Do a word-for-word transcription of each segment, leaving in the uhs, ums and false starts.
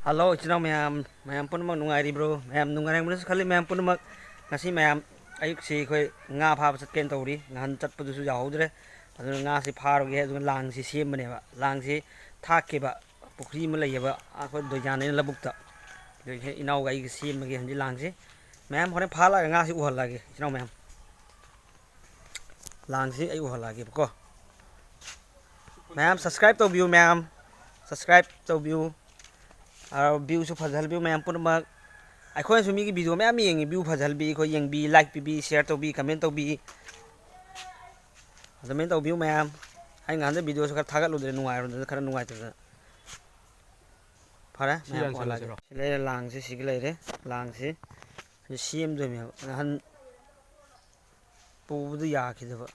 Hello, ꯏꯆꯤꯟ ꯏꯅꯥꯎ ꯃꯌꯥꯝ, ꯃꯌꯥꯝ ꯄꯨꯝꯅꯃꯛ ꯅꯨꯡꯉꯥꯏꯔꯤꯕ꯭ꯔꯣ? ꯃꯌꯥꯝ ꯅꯨꯡꯉꯥꯏꯔꯝꯒꯅꯤꯁꯨ ꯈꯜꯂꯤ꯫ ꯃꯌꯥꯝ ꯄꯨꯝꯅꯃꯛ, ꯉꯁꯤ ꯃꯌꯥꯝ ꯑꯌꯨꯛꯁꯤ ꯑꯩꯈꯣꯏ ꯉꯥ ꯐꯥꯕ ꯆꯠꯀꯦꯅ ꯇꯧꯔꯤ꯫ ꯅꯍꯥꯟ ꯆꯠꯄꯗꯨꯁꯨ ꯌꯥꯍꯧꯗ꯭ꯔꯦ꯫ ꯑꯗꯨꯅ ꯉꯥꯁꯤ ꯐꯥꯔꯨꯒꯦ꯫ ꯑꯗꯨꯒ ꯂꯥꯡꯁꯤ ꯁꯦꯝꯕꯅꯦꯕ꯫ ꯂꯥꯡꯁꯤ ꯊꯥꯛꯈꯤꯕ ꯄꯨꯈ꯭ꯔꯤ ꯑꯃ ꯂꯩꯌꯦꯕ, ꯑꯩꯈꯣꯏ ꯗꯣꯏꯖꯥꯟ ꯍꯥꯏꯅ ꯂꯧꯕꯨꯛꯇ꯫ ꯑꯗꯨ ꯏꯅꯥꯎꯒ ꯑꯩꯒ ꯁꯦꯝꯃꯒꯦ ꯍꯧꯖꯤꯛ ꯂꯥꯡꯁꯤ꯫ ꯃꯌꯥꯝ ꯍꯣꯔꯦꯟ ꯐꯥꯂꯛꯑꯒ ꯉꯥꯁꯤ ꯎꯍꯜꯂꯛꯑꯒꯦ, ꯏꯆꯤꯟ ꯏꯅꯥꯎ ꯃꯌꯥꯝ꯫ ꯂꯥꯡꯁꯤ ꯑꯩ ꯎꯍꯜꯂꯛꯑꯒꯦꯕꯀꯣ꯫ ꯃꯌꯥꯝ subscribe ꯇꯧꯕꯤꯌꯨ, ꯃꯌꯥꯝ subscribe ꯇꯧꯕꯤꯌꯨ꯫ ꯑ, viewꯁꯨ ꯐꯖꯍꯟꯕꯤꯌꯨ ꯃꯌꯥꯝ ꯄꯨꯝꯅꯃꯛ꯫ ꯑꯩꯈꯣꯏꯅꯁꯨ ꯃꯤꯒꯤ video ꯃꯌꯥꯝ ꯌꯦꯡꯉꯤ, view ꯐꯖꯍꯟꯕꯤ, ꯑꯩꯈꯣꯏ ꯌꯦꯡꯕꯤ, like ꯄꯤꯕꯤ, share ꯇꯧꯕꯤ, comment ꯇꯧꯕꯤ꯫ ꯑꯗꯨꯃꯥꯏꯅ ꯇꯧꯕꯤꯌꯨ ꯃꯌꯥꯝ꯫ ꯑꯩ ꯉꯍꯥꯟꯗꯩ videoꯁꯨ ꯈꯔ ꯊꯥꯒꯠꯂꯨꯗ꯭ꯔꯦ, ꯅꯨꯡꯉꯥꯏꯔꯨꯗꯅ, ꯈꯔ ꯅꯨꯡꯉꯥꯏꯇꯗꯅ꯫ ꯐꯔꯦ, ꯁꯤ ꯃꯌꯥꯝ ꯌꯥꯟꯁꯜꯂꯁꯤꯔꯣ? ꯎꯍꯜꯂꯛꯑꯒꯦ꯫ ꯁꯤ ꯂꯩꯔꯦ ꯂꯥꯡꯁꯦ, ꯁꯤꯒ ꯂꯩꯔꯦ ꯂꯥꯡꯁꯤ꯫ ꯁꯤ ꯁꯦꯝꯗꯣꯏꯅꯦꯕ꯫ ꯅꯍꯥꯟ ꯄꯨꯕꯗꯨ ꯌꯥꯈꯤꯗꯕ꯫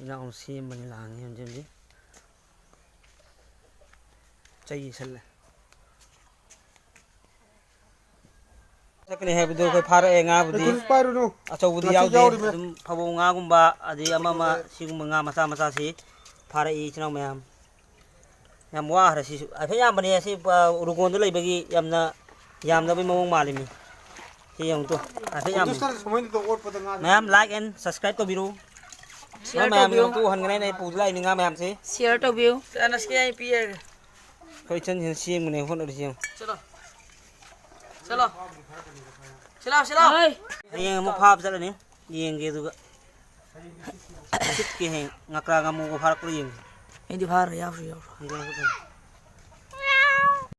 ꯏꯅꯥꯎꯅ ꯁꯦꯝꯕꯅꯤ ꯂꯥꯡꯁꯤ, ꯍꯧꯖꯤꯛ ꯍꯧꯖꯤꯛ꯫ ꯆꯩ ꯌꯦꯁꯜꯂꯦ꯫ ꯆꯠꯀꯅꯤ ꯍꯥꯏꯕꯗꯨ ꯑꯩꯈꯣꯏ ꯐꯥꯔꯛꯑꯦ ꯉꯥꯕꯨꯗꯤ꯫ ꯈꯨꯠ ꯄꯥꯏꯔꯨꯅꯨ꯫ ꯑꯆꯧꯕꯗꯤ ꯉꯥꯆꯤꯛ ꯌꯥꯎꯗꯦ꯫ ꯌꯥꯎꯔꯤꯕꯅꯦ꯫ ꯑꯗꯨꯝ ꯐꯕꯧ ꯉꯥꯒꯨꯝꯕ, ꯑꯗꯩ ꯑꯃ ꯑꯃ ꯁꯤꯒꯨꯝꯕ ꯉꯥ ꯃꯆꯥ ꯃꯆꯥꯁꯤ ꯐꯥꯔꯛꯏ ꯏꯆꯤꯟ ꯏꯅꯥꯎ ꯃꯌꯥꯝ꯫ ꯌꯥꯝ ꯋꯥꯈ꯭ꯔꯦ ꯁꯤꯁꯨ꯫ ꯍꯥꯏꯐꯦꯠ ꯌꯥꯝꯕꯅꯦ ꯁꯤ, ꯑ, ꯎꯔꯨꯒꯣꯟꯗ ꯂꯩꯕꯒꯤ ꯌꯥꯝꯅ ꯌꯥꯝꯗꯕꯩ ꯃꯑꯣꯡ ꯃꯥꯜꯂꯤꯃꯤ꯫ ꯁꯤ ꯌꯦꯡꯉꯨ ꯇꯨ꯫ ꯍꯥꯏꯐꯦꯠ ꯌꯥꯝꯃꯤ꯫ ꯑꯗꯨ ꯁꯥꯔ ꯁꯨꯃꯥꯏꯅ ꯇꯧ ꯑꯣꯠꯄꯗ ꯉꯥ ꯃꯌꯥꯝ like and subscribe ꯇꯧꯕꯤꯔꯨ꯫ Share ꯃꯌꯥꯝ ꯇꯧꯕꯤꯌꯨ꯫ ꯌꯦꯡꯉꯨ ꯇꯨ ꯎꯍꯟꯒꯅꯤ ꯑꯩꯅ ꯄꯨꯕꯗ ꯂꯥꯛꯏ ꯃꯤ ꯉꯥ ꯃꯌꯥꯝꯁꯤ꯫ Share ꯇꯧꯕꯤꯌꯨ꯫ ꯑꯩꯈꯣꯏ ꯏꯆꯟꯁꯤꯅ ꯁꯦꯝꯕꯅꯦ, ꯍꯣꯠꯅꯔꯤꯁꯤ ꯌꯦꯡꯉꯨ꯫ ꯆꯠꯂꯣ꯫ ꯆꯠꯂꯣ꯫ ꯆꯠꯂꯣ, ꯆꯠꯂꯣ꯫ ꯍꯣꯏ꯫ ꯍꯌꯦꯡ ꯑꯃꯨꯛ ꯐꯥꯕ ꯆꯠꯂꯅꯤ꯫ ꯌꯦꯡꯒꯦ ꯑꯗꯨꯒ꯫ ꯁꯤꯠꯀꯦ ꯍꯌꯦꯡ ꯉꯀ꯭ꯔꯥ ꯉꯥꯃꯨꯒ ꯐꯥꯔꯛꯄ꯭ꯔꯥ ꯌꯦꯡꯒꯦ꯫ ꯑꯩꯗꯤ ꯐꯥꯔꯣꯏ, ꯌꯥꯎꯁꯨ ꯌꯥꯎꯔꯣꯏ꯫